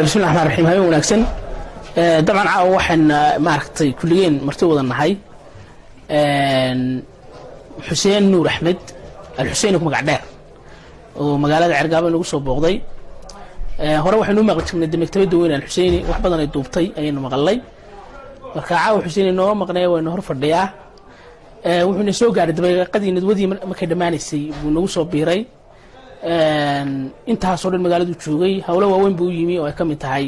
Bismillahi raxmaan raxiim. Habeen wanaagsan. Dabcan caawa waxaan maaragtay kulligeen marti wada nahay Xuseen Nuur Axmed Alxuseyni ku magac dheer oo magaalada Cergaabo nagu soo booqday. Hore waxaynu u maqli jirnay de maktabadda weyn Alxuseyni, wax badan ay duubtay ayaynu maqalnay. Marka caawa Xuseyni nooga maqnay, waynu hor fadhiyaa. Wuxuuna soo gaaray dabeeqadii nadwadii markay dhammaanaysay buu nagu soo biiray. Intaasoo dhan magaaladu joogay, howlo waaweyn buu u yimi oo ay ka mid tahay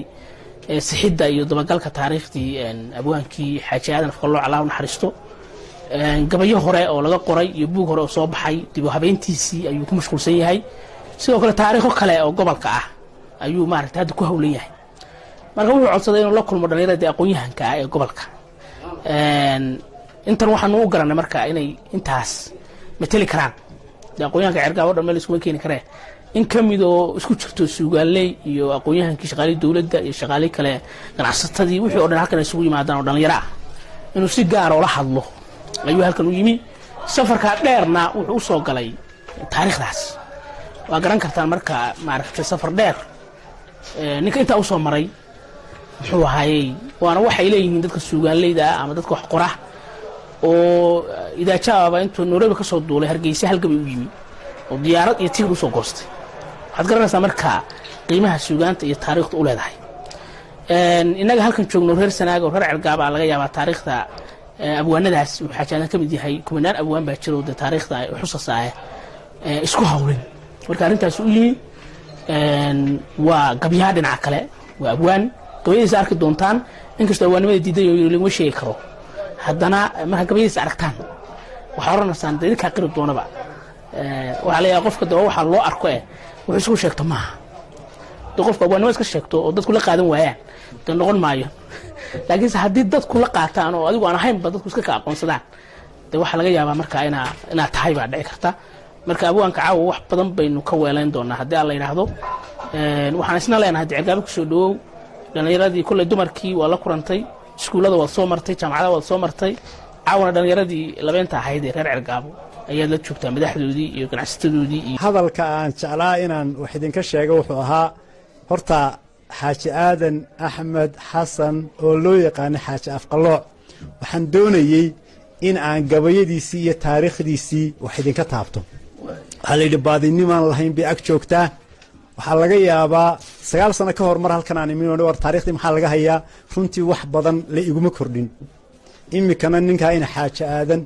sixidda iyo dabagalka taariikhdii abwaankii Xaaji Aadan Afqalooc, Allah u naxariisto. Gabayo hore oo laga qoray iyo buug hore oo soo baxay dib u habeyntiisii ayuu ku mashquulsan yahay. Sidoo kale taariikho kale oo gobolka ah ayuu maaragtay hadda ku howlan yahay. Marka wuxuu codsaday inuu la kulmo dhalinyarada aqoon-yahanka ah ee gobolka. Intan waxaanu u garanay marka inay intaas mateli karaan. De aqoonyahanka Cergaabo dhan meel iskuma keeni karee, in ka mid oo isku jirto suugaaley iyo aqoon-yahankii, shaqaalihii dowladda iyo shaqaalihii kale, ganacsatadii, wixii o dhan halkan ay isugu yimaadaan oo dhalinyaro ah inuu si gaara ula hadlo ayuu halkan u yimi. Safarkaa dheerna wuxuu u soo galay taariikhdaas. Waa garan kartaan marka maaragtay safar dheer ninka intaa usoo maray muxuu ahaayey. Waana waxay leeyihiin dadka suugaanleyda ah ama dadka wax qora oo idaajaaba intuu Nairobi ka soo duulay Hargeysa halgabay u yimi oo diyaarad iyo tigid usoo goostay. Waxaad garanaysaa marka qiimaha suugaanta iyo taariikhda u leedahay. Innaga halkan joogno, reer Sanaaga oo reer Cergaaba, laga yaabaa taariikhda abwaanadaas uu Xaaji Aadan ka mid yahay. Kumanaan abwaan baa jiro dee taariikhda xusasa ah isku hawlin. Marka arrintaas u yimi waa gabyaha. Dhinaca kale waa abwaan, gabayadiisa arki doontaan. Inkastoo abwaannimada diiday oo yiri laguma sheegi karo, haddana markaa gabayadiisa aragtaan waxaa odhanaysaan de idinkaa qiri doonaba. Waxaa la yaaba qofka daba waxaa loo arko wuxuu isku sheegto maaha. De qofka abwaannimo iska sheegto oo dadku la qaadan waayaan dee noqon maayo, laakiinse haddii dadku la qaataan oo adigu aan ahaynba dadku iska ka aqoonsadaan, de waxaa laga yaabaa marka inaad tahay baa dhici karta. Marka abwaanka caawa wax badan baynu ka weelayn doonaa haddii Alla yidhaahdo. Waxaan isna leenahay de Cergaabo kusoo dhawow. Dhallinyaradii kolley dumarkii waa la kurantay, iskuullada waad soo martay, jaamacadaha waad soo martay, caawana dhallinyaradii labeenta ahayd ee reer Cergaabo ayaad la joogtaa, madaxdoodii iyo ganacsatadoodii iyo Hadalka aan jeclaa inaan wax idinka sheego wuxuu ahaa horta Xaaji Aadan Axmed Xasan oo loo yaqaano Xaaji Afqalooc. Waxaan doonayey in aan gabayadiisii iyo taariikhdiisii wax idinka taabto. Waxaa la yidhi baadinimaan lahayn bay ag joogtaa. Waxaa laga yaabaa 9 sano ka hor mar halkan aan imin war taarikhdii maxaa laga hayaa, runtii wax badan la iguma kordhin. Imikana ninkaa ina Xaaji Aadan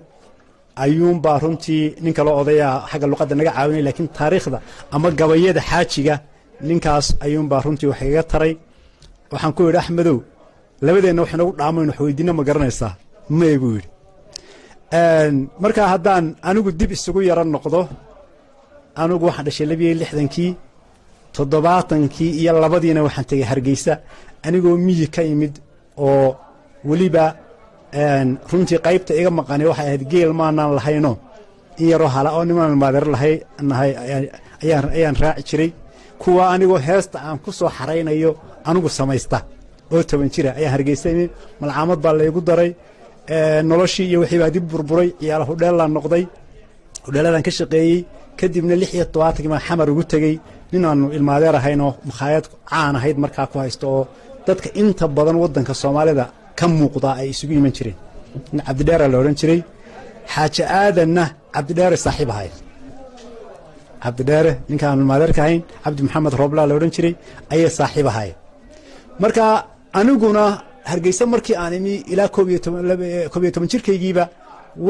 ayuunbaa runtii nin kaloo odayaa xagga luqadda naga caawinay, laakiin taariikhda ama gabayada xaajiga ninkaas ayuunbaa runtii wax igaga taray. Waxaan ku yidhi, "Axmedow, labadeenna wax inagu dhaamayno wax weydiina ma garanaysaa?" "May," buu yidhi. Markaa haddaan anigu dib isugu yaro noqdo, anigu waxaan dhashay 62-kii. 72-diina waxaan tegey Hargeysa anigoo miyi ka imid oo weliba runtii qaybta iga maqanay waxay ahayd geel maanaan lahayno, in yaroo hala oo nimaan maadeer lahay nahay ayaan raaci jiray. Kuwa anigoo heesta aan ku soo xaraynayo anigu samaysta oo 10 jira ayaan Hargeysa imid. Malcaamad baa laygu daray. Noloshii iyo wixii baa dib burburay. Ciyaala hudheellaan noqday, hudheeladaan ka shaqeeyey. Kadibna 76-kii baan Xamar ugu tegey nin aanu ilmaadeer ahayn oo makhaayad caan ahayd markaa ku haysto oo dadka inta badan waddanka Soomaalida ka muuqdaa ay isugu iman jireen. Nin Cabdidheera la odhan jiray. Xaaji Aadanna Cabdidheere saaxiib ahayd. Cabdidheere ninkaanu ilmaadeerka ahayn, Cabdi Maxamed Rooblaa la odhan jiray, ayay saaxiib ahaayeen. Marka aniguna Hargeysa markii aan imi ilaa 11 jirkaygiiba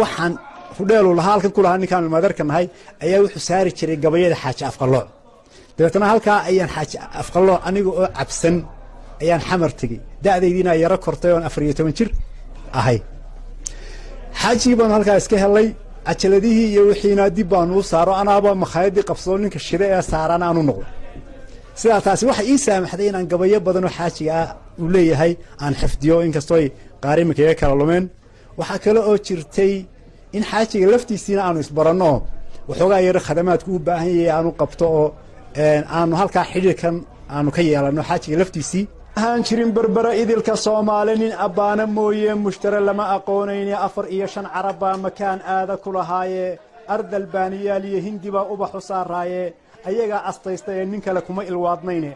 waxaan hudheelu lahaa halkan ku lahaa ninkaan ilmaadeerka nahay ayaa wuxuu saari jiray gabayada Xaaji Afqalooc. Dabeetna halkaa ayaan Xaaji Afqalooc aniga oo cabsan ayaan Xamar tegey, da'daydiina yaro kortay oon 14 jir ahay. Xaajigii baanu halkaa iska helay, cajaladihii iyo wixiina dib baanu u saaro, anaaba makhaayadii qabsado, ninka shide ee saarana aanu noqdo. Sidaa taasi waxay ii saamaxday inaan gabayo badan oo xaajiga ah uu leeyahay aan xifdiyo, inkastooy qaar iminka iga kala lumeen. Waxaa kale oo jirtay in xaajiga laftiisiina aanu isbaranno, waxoogaa yaro khadamaadku u baahan yahay aanu qabto oo aanu halkaa xidhiirkan aanu ka yeelanno xaajiga laftiisii. Ahaan jirin Berbera idilka Soomaali nin abbaana mooye mushtare lama aqoonayne, afar iyo shan carabbaa makaan aada ku lahaaye, ardal baaniyaal iyo hindi baa ubaxu saaraaye, ayagaa astaysta ee nin kale kuma ilwaadnayne.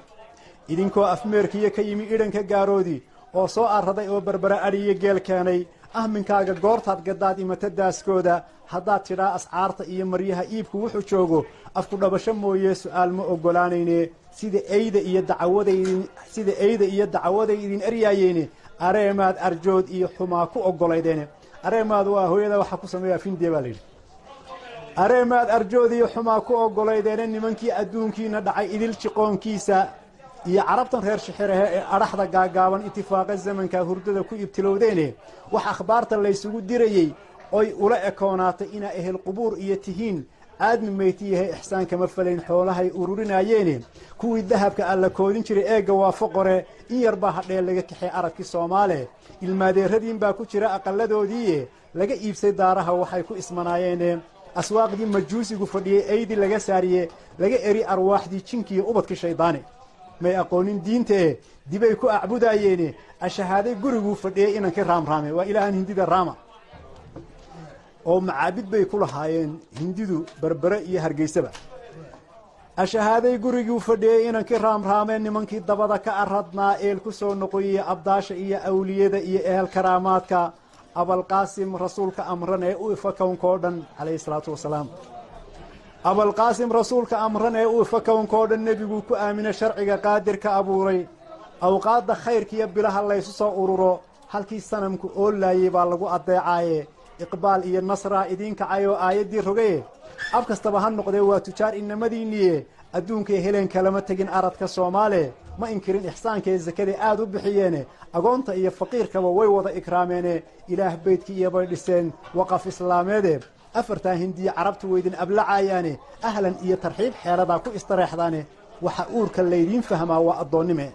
Idinkoo afmeerkiyo ka yimi idhanka gaaroodi oo soo arraday oo Berbera adhiyo geel keenay, ahminkaaga goortaad gaddaad imata daaskooda, haddaad tidhaa ascaarta iyo maryaha iibku wuxuu joogo, afku dhabasho mooye su'aal ma oggolaanayne. Sida eyda iyo dacawaday idin eryaayeene, areemaad arjood iyo xumaa ku oggolaydeen. Areemaad waa hooyada waxaa ku sameeya findiya baa layidhi. Areemaad arjood iyo xumaa ku oggoleydeene, nimankii adduunkiina dhacay idil jiqoonkiisa iyo Carabtan reer Shixirahe ee adhaxda gaagaaban itifaaqa zamanka hurdada ku ibtilowdeene, wax akhbaarta laysugu dirayey oy ula ekoonaatay inaa ehel qubuur iyo tihiin aadmi meyti yahay, ixsaan kama falayn xoolahay ururinaayeene. Kuwii dahabka alla koodin jiray eegga waa foqore, in yar baa hadhee laga kaxay aragkii Soomaale. Ilmaadeeradiin baa ku jira aqalladoodiiye laga iibsay daaraha waxay ku ismanaayeene. Aswaaqdii majuusigu fadhiyey eydii laga saariye, laga eri arwaaxdii jinkiiyo ubadkii shaydaane. May aqoonin diinta e dibay ku acbudaayeene, ashahaaday guriguu fadhiyey inankii Raamraame, waa ilaahan Hindida Raama, oo macaabid bay ku lahaayeen Hindidu Berbere iyo Hargeysaba. Ashahaaday guriguu fadhiyey inankii Raamraame, nimankii dabada ka aradnaa eel ku soo noqoyey abdaasha iyo awliyada iyo ehel karaamaadka. Abalqaasim rasuulka amran ee u ifa kownkoo dhan, calayhi salaatu wasalaam. Abalqaasim rasuulka amran ee u ifa kownkoo dhan, nebiguu ku aamina sharciga qaadirka abuuray. Awqaadda khayrkiiyo bilaha laysu soo ururo, halkii sanamku oolaayey baa lagu addeecaaye. Iqbaal iyo nasraa idiin kacay oo aayaddii rogaye. Af kastaba ha noqdee waa tujaar inamadiinniye, adduunkay heleen kalama tegin aradka Soomaale. Ma inkirin ixsaankaee sakada aad u bixiyeene, agoonta iyo faqiirkaba way wada ikraameene. Ilaah beydkii iyobay dhiseen waqaf islaameede. Afartaa Hindiya Carabtu waydin ablacayaane, ahlan iyo tarxiib xeeladaa ku istareexdaane. Waxa uurka laydiin fahmaa waa addoonnime.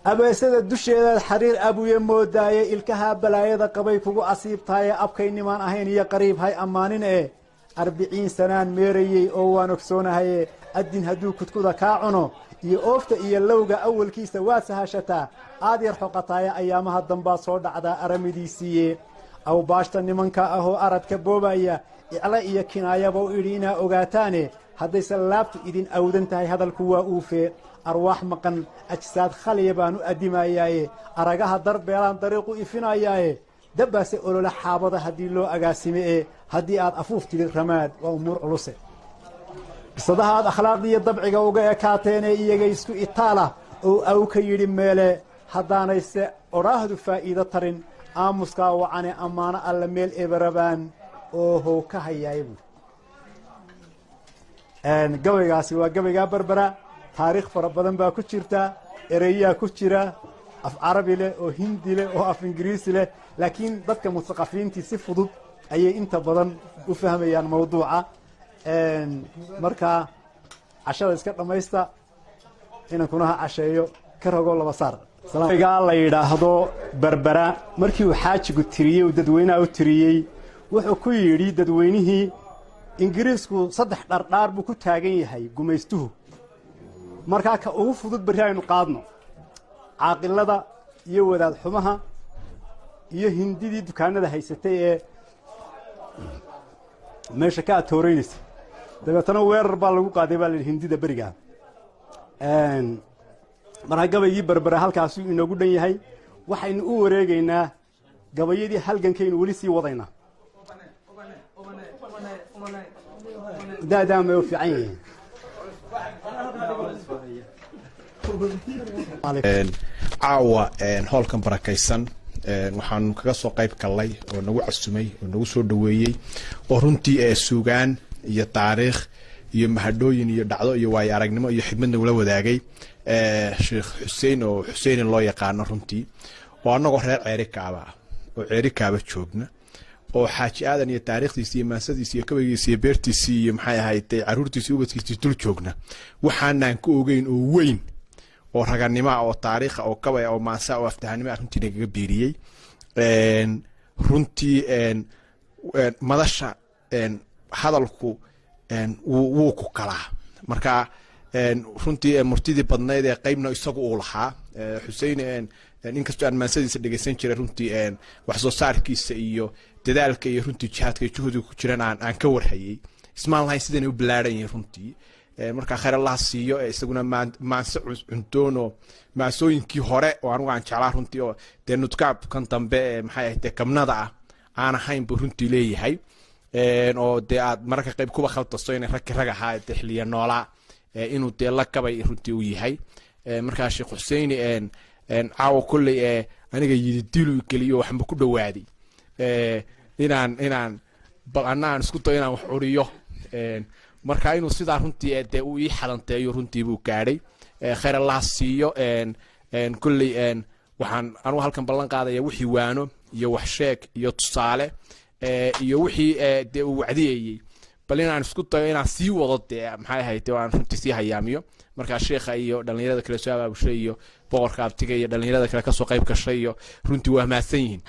Abeesada dusheedaad xariir abuye moodaaye, ilkahaa balaayada qabay kugu asiibtaaye. Abkaynimaan ahayn iyo qariib hay ammaanin ee, 40 sanaan meerayey oo waan ogsoonahaye. Addin hadduu kudkuda kaa cuno iyo oofta iyo lowga, awalkiisa waad sahashataa, aad yar xoqataaye. Ayaamaha dambaad soo dhacdaa aramidiisiiye. Awbaashta nimanka ahoo aradka boobaya, icla iyo kinaayaba u idhi inaa ogaataane. Haddayse laabtu idin awdan tahay, hadalku waa uufe. Arwaax maqan ajsaad khaliya baan u addimayaaye, aragaha darbeelaan dariiqu ifinayaaye. Dabbaase olola xaabada haddii loo agaasime ee, haddii aad afuuf tidid ramaad waa umuur culuse. Bisadaha aad akhlaaqdiiyo dabciga uga ekaateene, iyaga isku itaalah oo aw ka yidhi meele. Haddaanayse odhaahdu faa'iido tarin, aamuskaa wacane. Ammaano alla meel eberabaan oohow ka hayaaya buuri. Gabaygaasi waa gabaygaa Berbera. Taariikh fara badan baa ku jirta, ereyaa ku jira af Carabi leh oo Hindi leh oo af Ingiriisi leh, laakiin dadka mutaqafiintii si fudud ayay inta badan u fahmayaan mawduuca. Markaa cashada iska dhammaysta, inankuna ha casheeyo, ka rogo laba saar. Gaa la yidhaahdo Berbera, markii uu xaajigu tiriyey uu dadweynaha u tiriyey, wuxuu ku yidhi dadweynihii: Ingiriisku saddex dhardhaar buu ku taagan yahay gumaystuhu, markaa ka ugu fudud berri aynu qaadno: caaqilada iyo wadaad xumaha iyo Hindidii dukaanada haysatay ee meesha ka atooreynaysa. Dabeetana weerar baa lagu qaaday baa la yidhi Hindida berigaa. Markaa gabaygii Berbera halkaasuu inoogu dhan yahay. Waxaynu u wareegaynaa gabayadii halgankaynu weli sii wadaynaa. Daadaamay u fiican yihiin. Caawa hoolkan barakaysan waxaanu kaga soo qayb gallay oo nagu casumay oo nagu soo dhaweeyey, oo runtii suugaan iyo taariikh iyo mahadhooyin iyo dhacdo iyo waayo aragnimo iyo xigmad nagula wadaagay Sheekh Xuseen, oo Xuseynin loo yaqaano runtii, oo annagoo reer Ceerikaaba ah oo Ceerikaaba joogna, oo Xaaji Aadan iyo taariikhdiisi iyo maansadiisi iyo kabaygiisi iyo beertiisii iyo maxay ahayd caruurtiisi ubadkiisii dul joogna, waxaanaan ku ogeyn oo weyn oo raganimoa oo taariikha oo kabaya oo maansa oo aftahanimo runtii nagaga biiriyey. Runtii madasha hadalku wuu ku kalaa. Marka runtii murtidii badnayd ee qeybna isagu uu lahaa Xuseen, inkastoo aan maansadiisa dhegeysan jiray, runtii wax soo saarkiisa iyo dadaalka iyo runtii jihaadka iyo juhdiga ku jiran aan ka warhayey, ismaan lahayn sidanay u ballaaran yihiin runtii. Markaa khayr Allah siiyo. Isaguna maanse cuntoon oo maansooyinkii hore oo anigu aan jeclaa runtii, oo dee nudkaabkan dambe ee maxay ahayd dee kabnada ah aan ahayn buu runtii leeyahay, oo dee aad mararka qayb kuba khaldaso inay ragki rag ahaa dee xiliya noolaa inuu dee la gabay runtii uu yahay. Markaa Sheekh Xuseyni caawa kolley aniga yidi dilu geliyo, waxba ku dhawaaday inaan bal anna aan isku dayo inaan wax curiyo. Marka inuu sidaa runtii dee uu ii xadanteeyo runtii buu gaadhay. Khayr Allah siiyo. Kolley waxaan anugu halkan ballan qaadaya wixii waano iyo wax sheeg iyo tusaale iyo wixii dee uu wacdiyayey bal inaan isku dayo inaan sii wado, dee maxay ahayd, aan runtii sii hayaamiyo. Markaa sheekha iyo dhalinyarada kale soo abaabushay iyo boqorka abtiga iyo dhalinyarada kale kasoo qayb gashay iyo runtii waa mahadsan yihiin.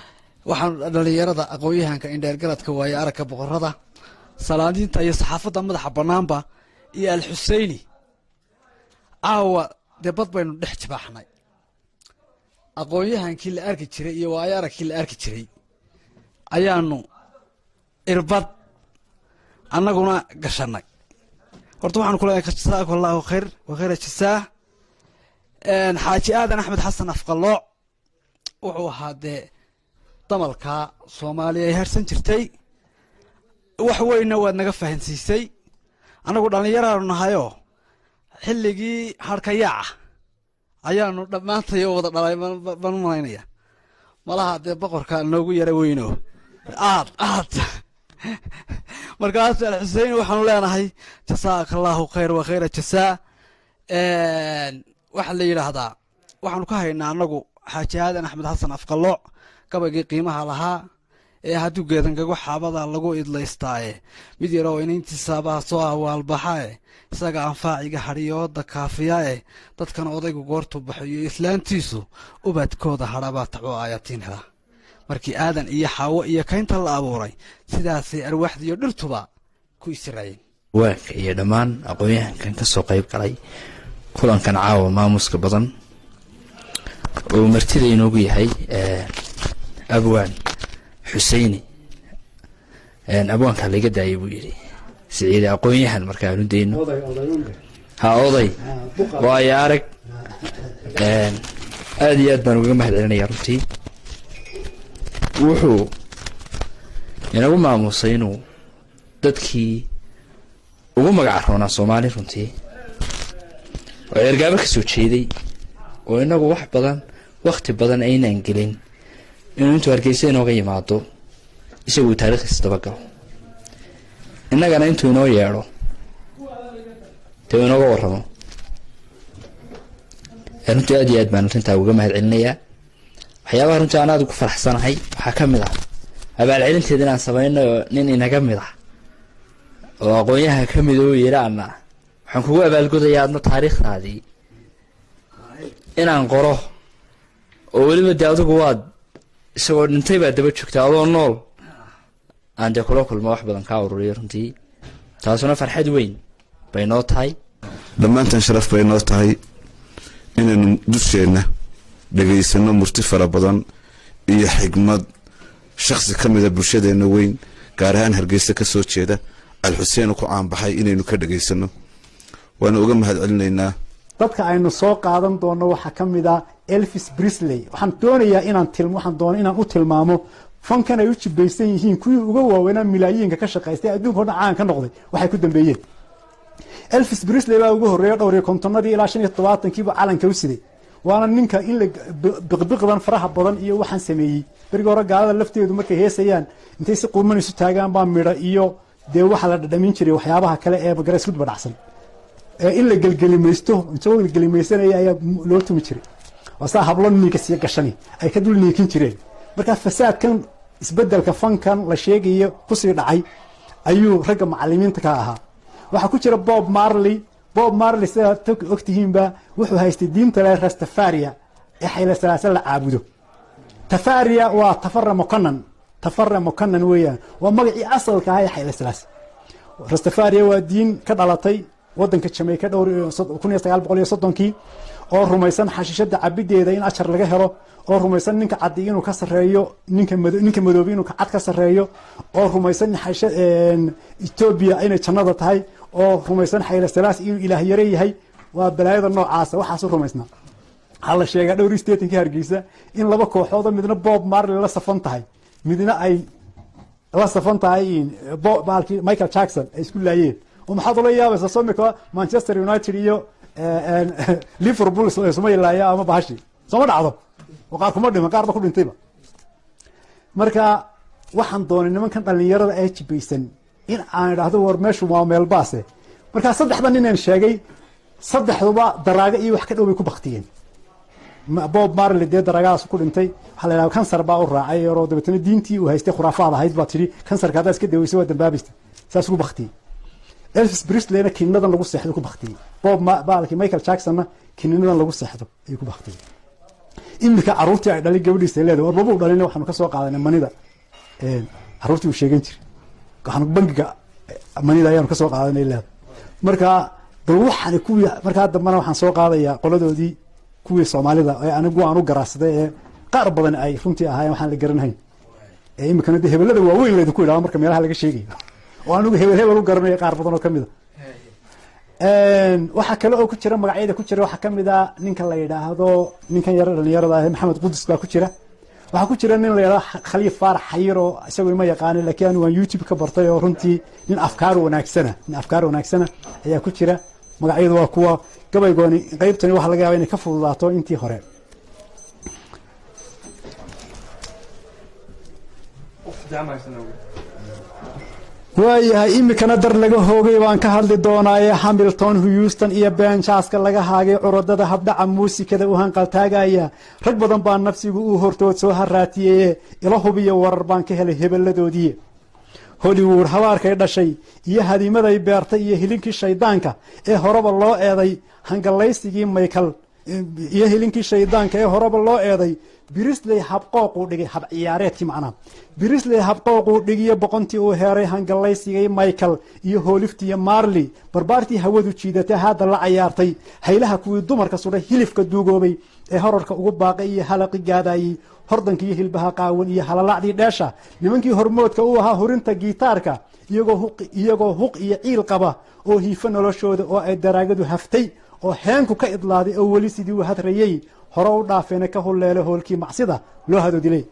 Waxaan dhalinyarada, aqoon-yahanka, indheergaradka, waaye aragka, boqorada, salaadiinta iyo saxaafadda madaxa bannaanba iyo Alxuseyni, caawa dee bad baynu dhex jibaaxnay. Aqoon-yahankii la arki jiray iyo waayo aragkii la arki jiray ayaanu irbad annaguna gashannay. Horta waxaanu ku leeyahay jasaaku Allahu khayr wa khayra jasaa. Xaaji Aadan Axmed Xasan Afqalooc wuxuu ahaa dee damalka Soomaaliya ay harsan jirtay. Wax weynna waad naga fahansiisay. Annagu dhallinyaraanu nahayoo xilligii harkayaaca ayaanu dhammaantayo wada dhalay baan u malaynaya. Malaha dee boqorka noogu yara weyno aad aad. Markaas Alxusein waxaanu leenahay jasaaka Allahu khayr wa khayra jasaa. Waxaa la yidhaahdaa waxaanu ka haynaa annagu Xaaji Aadan Axmed Xasan Afqalooc gabaygii qiimaha lahaa ee hadduu geedangago xaabada lagu idlaystaaye, mid yaroo inayntiisaabaha soo awaalbaxae, isaga anfaaciga hadhiyooda kaafiyae, dadkan odaygu goortuu baxo iyo islaantiisu ubadkooda hadhabaa tacoo aayatiin hela. Markii Aadan iyo Xaawo iyo kaynta la abuuray, sidaasay arwaaxdiiyo dhirtuba ku isiraayeen. Waanka iyo dhammaan aqoon-yahankan ka soo qayb galay kulankan caawa maamuska badan oo martida inoogu yahay Abwaan Xuseyni. Abwaankaa laga daayay buu yidhi Siciide. Aqoon-yahan markaanu dayno ha oday waayo arag. Aada iyo aad baan ugaga mahad celinaya. Runtii wuxuu inagu maamusay inuu dadkii ugu magaca roonaa Soomaali runtii oo Ceergaabo ka soo jeeday, oo inagu wax badan wakti badan aynaan gelin, inuu intuu Hargeysa inooga yimaado isagu taarikhdiisa dabagalo, innagana intuu inoo yeedho dee inooga warramo. Runtii aad iyo aad baan arrintaa uga mahad celinayaa. Waxyaabaha runtii aan aada ugu faraxsanahay waxaa ka mid ah abaalcelinteeda inaan samayno nin inaga mid ah oo aqoon-yahan ka mid oo yidhi ana waxaan kugu abaalgodayaa adna taariikhdaadii inaan qoro, oo weliba dee adigu waad isagoo dhintay baa daba joogtaa, adoo nool aan dee kula kulmo, wax badan kaa ururiyo. Runtii taasuna farxad weyn bay noo tahay. Dhammaantan sharaf bay noo tahay inaynu dusheenna dhegaysano murti fara badan iyo xigmad shaksi ka mida bulshadeenna weyn, gaar ahaan Hargeysa ka soo jeeda, Alxuseen ku caanbaxay, inaynu ka dhegaysano. Waana uga mahad celinaynaa. Dadka aynu soo qaadan doono waxaa ka mid ah Elvis Presley. Waxaan doonayaa inaan waxaan doona inaan u tilmaamo fankan ay u jibaysan yihiin kuwii uga waaweynaa, milaayiinka ka shaqaystay, adduunka o dhan caan ka noqday, waxay ku dambeeyeen. Elvis Presley baa ugu horreeya. Dhowr iyo kontonadii ilaa 75-kiibu calanka u siday, waana ninka in la biqbiqdan faraha badan iyo waxaan sameeyey. Berigi hore gaalada lafteedu markay heesayaan intay si quman isu taagaan baa midho iyo dee waxaa la dhadhamin jiray waxyaabaha kale ee magara isku daba dhacsan in la gelgelimaysto. Isagoo gelgelimaysanaya ayaa loo tumi jiray, waa saa hablo niinka sii gashani ay ka dul niikin jireen. Marka fasaadkan, isbedelka fankan la sheegayo kusii dhacay ayuu ragga macalimiinta ka ahaa. Waxaa ku jira Bob Marley. Bob Marley, sidaad ogtihiinba, wuxuu haystay diinta le Rastafaria ee Xayla Salaase la caabudo. Tafaria waa Tafara Mokanan, Tafara Mokanan weeyaan, waa magacii asalka ahaa ee Xayla Salaase. Rastafaria waa diin ka dhalatay wadanka Jamaica dhowr 1930-kii, oo rumaysan xashiishada cabideeda in ajar laga helo, oo rumaysan ninka caddi inuu ka sareeyo ninka mado, ninka madoobi inuu cad ka sareeyo, oo rumaysan in Ethiopia inay jannada tahay, Oo rumaysan Xayle Salaas inuu ilaah yare yahay. Waa balaayada noocaasa waxaasu rumaysnaa. Waxaa la sheegaa dhowr iyo siddeetankii Hargeysa in laba kooxoodoo midna Bob Marley la safan tahay, midna ay la safan tahay baalkii Michael Jackson, ay isku laayeen. Oo maxaad ula yaabaysaa? Soo imika Manchester United iyo Liverpool isuma ilaaya ama bahashi sooma dhacdo oo qaar kuma dhiman, qaar ba ku dhintayba. Marka waxaan doonay nimankan dhalinyarada ee jibaysan in aan idhaahdo, war meeshu waa meel baase. Markaa saddexda nin aan sheegay, saddexduba daraago iyo wax ka dhow bay ku baktiyeen. Bob Marley dee daraagadaas ku dhintay. Waxaa la yidhaha kansar baa u raacay yaroo, dabeetana diintii uu haystay khuraafaad ahayd baa tidhi kansarka haddaad iska daweyso waa dambaabaysta, saas ugu baktiyey. Elvis Presleyna kiniinadan lagu seexdo ku baktiyey. Bob baalkii Michael Jacksonna kiniinadan lagu seexdo ayuu ku baktiyey. Iminka caruurtii ay dhalay gabadhiisa leedahay, war mabuu dhalina, waxaanu ka soo qaadanay manida caruurtii uu sheegan jiray, waxaanu bangiga manida ayaanu ka soo qaadanay leedahay. Marka bal waxaan kuwii markaa dambena waxaan soo qaadayaa qoladoodii, kuwii Soomaalida ee anigu aan u garaacsaday, ee qaar badan ay runtii ahaayeen waxaan la garanahayn, ee iminkana de hebelada waaweyn laydinku idhahdo marka meelaha laga sheegayo, oo anigu hebel hebel u garanayo qaar badan oo kamid a. Waxaa kale oo ku jira magacyada ku jira, waxaa kamid a ninka la yidhaahdo, ninkan yaro dhalinyarada ah, Maxamed Qudus baa ku jira. Waxaa ku jira nin la yidhahdo Khaliif Faarax Xayir, oo isagu ima yaqaanin, laakiin anigu waan YouTube ka bartay, oo runtii nin afkaar wanaagsana ayaa ku jira. Magacyadu waa kuwa gabaygooni. Qeybtani waxaa laga yaaba inay ka fududaato intii hore. Waayahay, iminkana dar laga hoogay baan ka hadli doonaaye. Hamilton, Houston iyo Benjaaska laga haagay, curadada habdhaca muusikada u hanqaltaagaya, rag badan baa nafsigu uu hortood soo haraatiyeye. Ila hubiyo warar baan ka helay hebeladoodii. Hollywood habaarkay dhashay iyo hadimaday beertay iyo hilinkii shaydaanka ee horeba loo eeday, hangallaysigii Michael iyo hilinkii shaydaanka ee horeba loo eeday, Brisley habqooquu dhigay, hab ciyaareedkii macnaha Brisley habqooquu dhigiyo, boqontii uu heeray hangallaysigay Michael iyo hooliftiiyo Marley, barbaartii hawadu jiidatay hadda la cayaartay, haylaha kuwii dumarka sudhay, hilifka duugoobay ee horarka ugu baaqay iyo halaqi gaadayey, hordanka iyo hilbaha qaawan iyo halalacdii dheesha, nimankii hormoodka u ahaa hurinta gitaarka, iyagoo huq iyo ciil qaba oo hiifo noloshooda oo ay daraagadu haftay oo heenku ka idlaaday oo weli sidii u hadrayey, hore u dhaafeena ka hulleelo hoolkii macsida loo hadoodilay,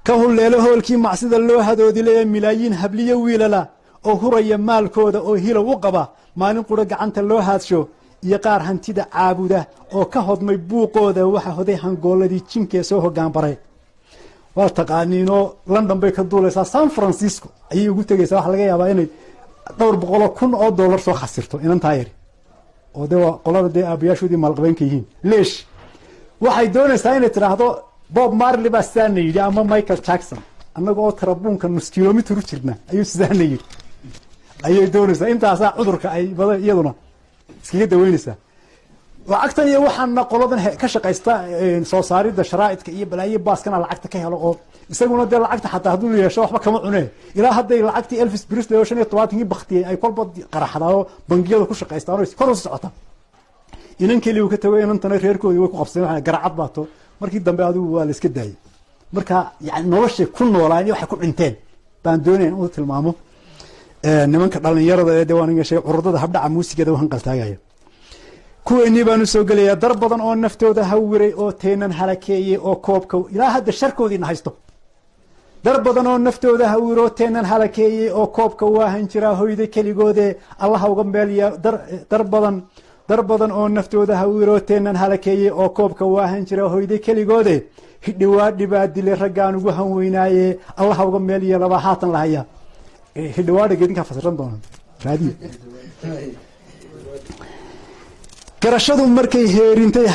ka hulleelo hoolkii macsida loo hadoodilay, ee milaayiin habliyo wiilala oo huraya maalkooda oo hilow u qaba maalin quro gacanta loo haadsho, iyo qaar hantida caabuda oo ka hodmay buuqooda, waxa hoday hangooladii jinkee soo hoggaan baray. Waa taqaaniinoo London bay ka duulaysaa, San Francisco ayay ugu tegaysaa. Waxaa laga yaabaa inay dhowr boqoloo kun oo dollar soo khasirto inantaa yari, oo de waa qolada dee aabayaashoodii maalqabeenka yihiin. Leesh waxay doonaysaa inay tidhaahdo Bob Marley baa sidaana yidhi ama Michael Jackson, annaga oo tarabuunka nus kilomitr u jirna ayuu sidaana yidhi, ayay doonaysaa. Intaasaa cudurka ay badan iyaduna iskaga daweynaysaa lacagtan. Iyo waxaana qoladan ka shaqaysta soo saaridda sharaa'idka iyo balaayo baaskana lacagta ka helo, oo isaguna dee lacagta xataa hadduu yeesho waxba kama cunee. Ilaa hadday lacagtii Elvis Presley oo 75-kii baktiyey ay kolba qaraxdaa oo bangiyada ku shaqaystaan oo kor u socota. Inan keli uu ka tago, inantana reerkoodii way ku qabsadeen, waxay garacad baato. Markii dambe adigu waa la iska daayey. Marka yani noloshay ku noolaan iyo waxay ku dhinteen baan doonaya in uu tilmaamo nimanka dhalinyarada ee de waan sheegay, curudada habdhaca muusigada u hanqaltaagaya. Kuweennii baan usoo gelayaa. Dar badan oo naftooda hawiray oo teenan halakeeyey oo koobka ilaa hadda sharkoodiina haysto. Dar badan oo naftooda hawiro teenan halakeeyey oo koobka waahan jiraa hoyda keligoode, Allaha uga meelya. Dar badan oo naftooda hawiro teenan halakeeyey oo koobka waahan jira hoyda keligoode, hidhiwaadhi baa dilay raggaan ugu hanweynaaye, Allaha uga meel yeelabaa haatan la hayaa. Hidhiwaadhi gedinkaa fasiran doona raadiya. Garashadu markay heerintay.